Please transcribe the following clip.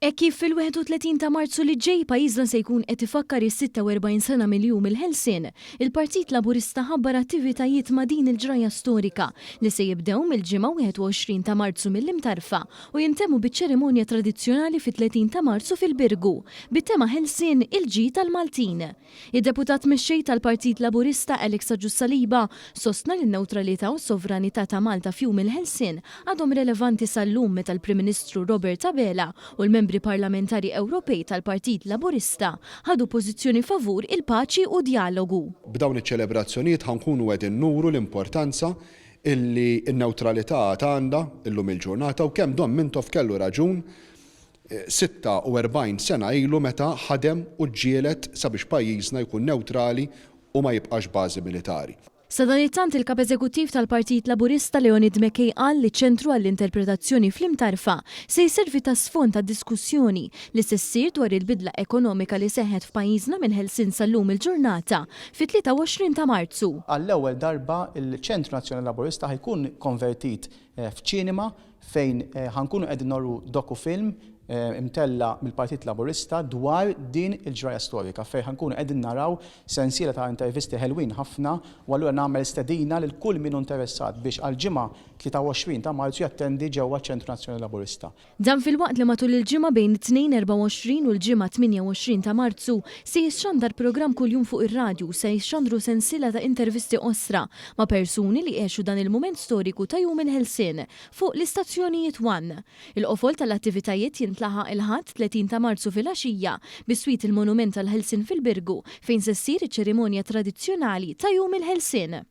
Hekk kif fil-31 ta' Marzu li ġej pajjiżna se jkun qed ifakkar is-46 sena mill-Jum il-Ħelsien, il-Partit Laburista ħabbar attivitajiet ma' din il-ġrajja storika li se jibdew mill-Ġimgħa 21 ta' Marzu mill-Imtarfa u jintemmu biċ-ċerimonja tradizzjonali fit-30 ta' Marzu fil-Birgu, bit-tema Ħelsien, il-ġid għall-Maltin. Id-Deputat Mexxej tal-Partit Laburista Alex Agius Saliba sostna li n-newtralità u s-sovranità ta' Malta f'Jum il-Ħelsien għadhom relevanti sal-lum meta l-Prim Ministru Robert Abela u l-Membri Parlamentari Ewropej tal-Partit Laburista ħadu pożizzjoni favur il-paċi u djalogu. B'dawn iċ-ċelebrazzjonijiet ħa nkunu qegħdin nuru l-importanza illi n-newtralità għad għandha illum il-ġurnata u kemm Dom Mintoff kellu raġun 46 sena ilu meta ħadem u ġġieled sabiex pajjiżna jkun newtrali u ma jibqax bażi militari. Sadanittant il-Kap Eżekuttiv tal-Partit Laburista Leonid McKay qal li ċ-Ċentru għall-Interpretazzjoni fl-Imtarfa se jservi ta' sfond għad-diskussjoni li se ssir dwar il-bidla ekonomika li seħħet f'pajjiżna mill-ħelsien sal-lum il-ġurnata fit-23 ta' Marzu. Għall-ewwel darba l-Ċentru Nazzjonali Laburista ħa jkun konvertit f'ċinema fejn ħa nkunu qegħdin noru docu-film imtella' mill-Partit Laburista dwar din il-ġrajja storika fejn ħa nkunu qegħdin naraw sensiela ta' intervisti ħelwin ħafna u allura nagħmel stedina lil kull min hu interessat biex għall-Ġimgħa 23 ta' Marzu jattendi ġewwa ċ-Ċentru Nazzjonali Laburista. Dan filwaqt li matul il-ġimgħa bejn it-Tnejn 24 u l-Ġimgħa 28 ta' Marzu se jixxandar programm kuljum fuq ir-radju u se jixxandru sensiela ta' intervisti qosra ma' persuni li għexu dan il-mument storiku ta' Jum il-Ħelsien fuq l-istazzjonijiet one. Il-qofol tal-attivitajiet jintlaħaq il-Ħadd 30 ta' Marzu filgħaxija biswit il-Monument tal-Ħelsien fil-Birgu fejn se ssir iċ-ċerimonja tradizzjonali ta' Jum il-Ħelsien.